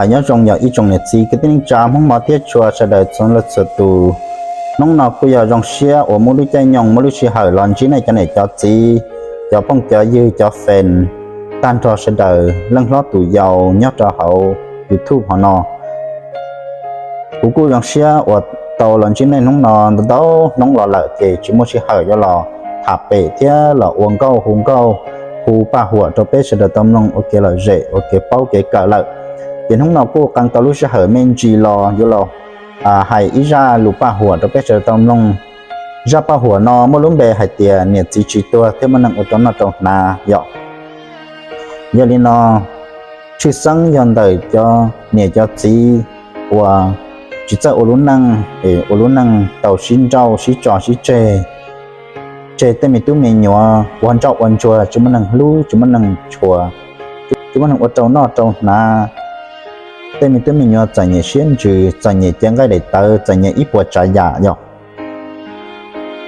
Nyob zoo yog ib tsoom niam txiv kwv tij neej tsa Hmoob hmov thiab tshua sawv daws txhua leej txhua tus. Hnub no kuj yog zoo siab uas muaj lub caij nyoog muaj lub sij hawm los ntsib nej cov niam cov txiv, cov phooj cov ywg cov fans, tag nrho sawv daws leej hlob tus yau nyob rau hauv YouTube hov no. Kuv kuj zoo siab uas tau los ntsib nej hnub no, ntau hnub los lawm ces tsis muaj sij hawm yuav los tham pem thiab los ua nkauj hu nkauj, hu paj huam rau peb sawv daws tau mloog ua kev lom zem ua kev paub kev kawm lawm. Ces hnub no kuj qee tau lub sij hawm me ntsis los yuav los hais ib zaj lus paj huam rau peb sawv daws tau mloog. Zaj paj huam no muaj lub npe hais tias niam txiv tsis tuag thiab muaj neeg ua rau noj rau hnav yom. Yog li no, tshwj xeeb yog ntawm cov niam cov txiv uas tsis txawj ua lub neej, ua lub neej tau sib nrauj sib tso sib tseg, tseg tej me tub me nyuam ua ntsoj ua ntsuag, tsis muaj neeg hlub, tsis muaj neeg tshua, tsis muaj neeg ua rau noj rau hnav. Tej me tub me nyuam txom nyem siab ntsws, txom nyem cev nqaij daim tawv, txom nyem ib puas tsav yam yom.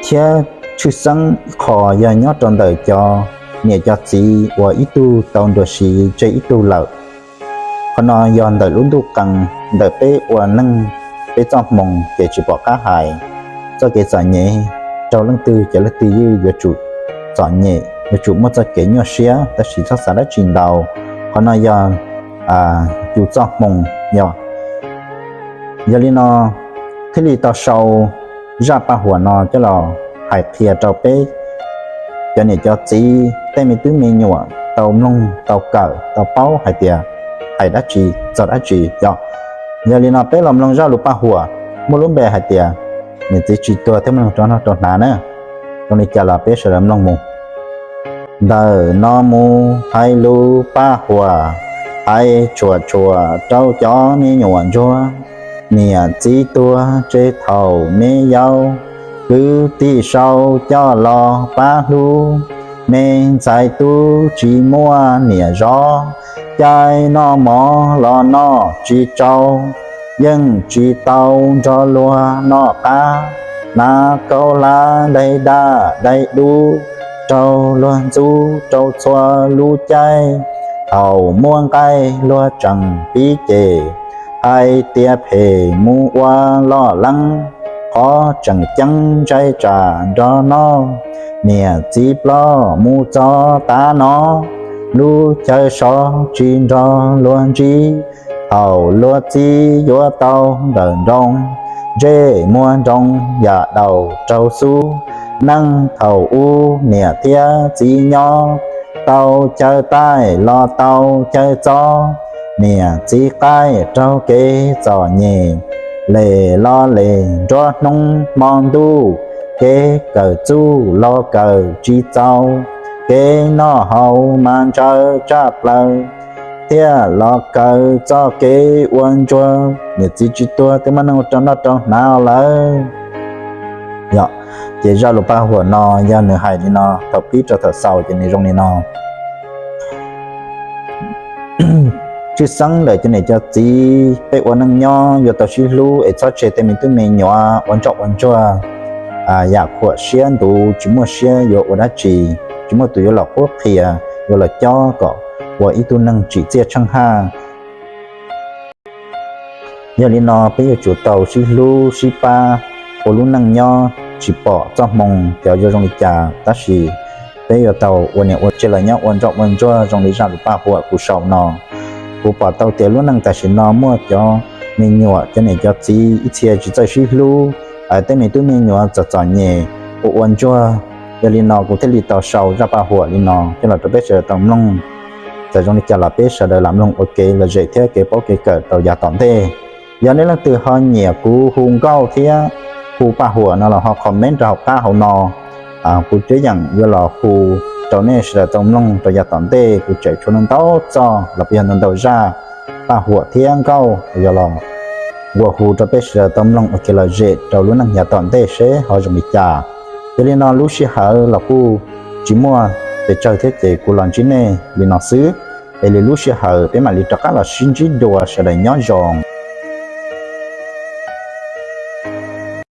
Thiab tshwj xeeb qho yog nyob rau ntawm cov niam cov txiv uas ib tug tau nruab siv tseg ib tug lawm. Qhov no yog ntawm lub ntuj qee, ntawm peb ua neej, peb txoj hmoo ces tsis pom qab hais. Txoj kev txom nyem raug leej twg ces leej twg yeej yuav tsum txom nyem, yuav tsum muaj txoj kev nyuaj siab, tab sis txhob xav dab tsi ntau. Qhov no yog yus txoj hmoo yog. Yog li no, thiaj li tau sau zaj paj huam no coj los hais qhia rau peb cov niam cov txiv, tej me tub me nyuam tau mloog tau kawm tau paub hais tias hais dab tsi txog dab tsi yom. Yog li no peb los mloog zaj lus paj huam muaj lub npe hais tias niam txiv tsis tuag thiab muaj neeg ua rau noj rau hnav na. Zoo li cas los peb sawv daws mloog mus. Ntawm no mus hais lus paj huam, hais tshuam tshuam rau cov me nyuam ntsuag. Niam txiv tuag tseg thaum me yau, kwv tij sau coj los pab hlub. Me ntxhais tub tsis muaj niam zov, caij noj mov los noj tsis tsau, yeej tsis tau nrog luag noj qab. Hnav kaub hlab daig daj daig dub, raug luag ntxub rau txhua lub caij. Thaum muaj nqaij luag tseem pib cem, hais tias phem mus ua loj leeb. Qhov tseem ceeb ntshai tsam nrog noj, niam txiv ploj mus txog tav no. Lub chaw sov tsis nrog luag ntsib, thaum luag txib yuav tau ntawm nroog. Ntsej muag nroog yam daus raug xub, neej thaum ub niam thiab txiv nyob. Tau chaw taij los tau chaw txob, niam txiv qaij raug kev txom nyem. Les los les nruab hnub hmo ntuj, kev kawm txuj los kawm tsis txaus. Kev noj haus mas ntshaw tshaj plaws, thiaj los kawm txoj kev ua ntsuag. Niam txiv tsis tuag thiab muaj neeg ua rau noj rau hnav lawm. Yog, ces zaj lus paj huam no yog nws hais li no, thaum pib rau thaum xaus ces nws zoo li no. Tshwj xeeb ntawm cov niam cov txiv, peb ua neej nyob yuav tau sib hlub es txhob tseg tej me tub me nyuam ua ntsoj ua ntsuag, yam khuam siab ntuv, tsis muaj siab yuav ua dab tsi, tsis muaj tus yuav los qhuab qhia, yuav los cob kom ua ib tug neeg tsim txiaj tsheej haj. Yog li no peb yuav tsum tau sib hlub sib pab ua lub neej nyob, tsis pom txoj hmoo cov yuav zoo li cas, tab sis peb yuav tau ua niam ua txiv los nyob ua ntsoj ua ntsuag zoo li zaj lus paj huam kuv sau no. Kuv pom tau tias lub neej tam sim no muaj cov me nyuam, cov niam cov txiv ib txhia tsis txawj sib hlub, tej me tub me nyuam txom txom nyem, ua ua ntsuag. Yog li no kuv thiaj li tau sau zaj paj huam li no coj los rau peb sawv daws tau mloog. Txawm zoo li cas los peb sawv daws lam mloog ua kev lom zem thiab kev paub kev kawm rau yav tom ntej. Yog nej leej twg ho nyiam kuv hu nkauj thiab hu paj huam no los ho comment rau hauv qab hauv no. Kuv twb yeej yuav los hu rau nej sawv daws tau mloog rau yav tom ntej, kuv tseem tshuav ntau ntau txoj los puas yog ntau ntau zaj paj huam thiab nkauj yog los nqua hu rau peb sawv daws tau mloog ua kev lom zem rau lub neej yav tom ntej seb ho zoo li cas. Yog li no lub sij hawm los kuj tsis muaj pes tsawg thiab ces kuv los ntsib nej li no xwb. Es li lub sij hawm peb mam li rov qab los sib ntsib dua, sawv daws nyob zoo.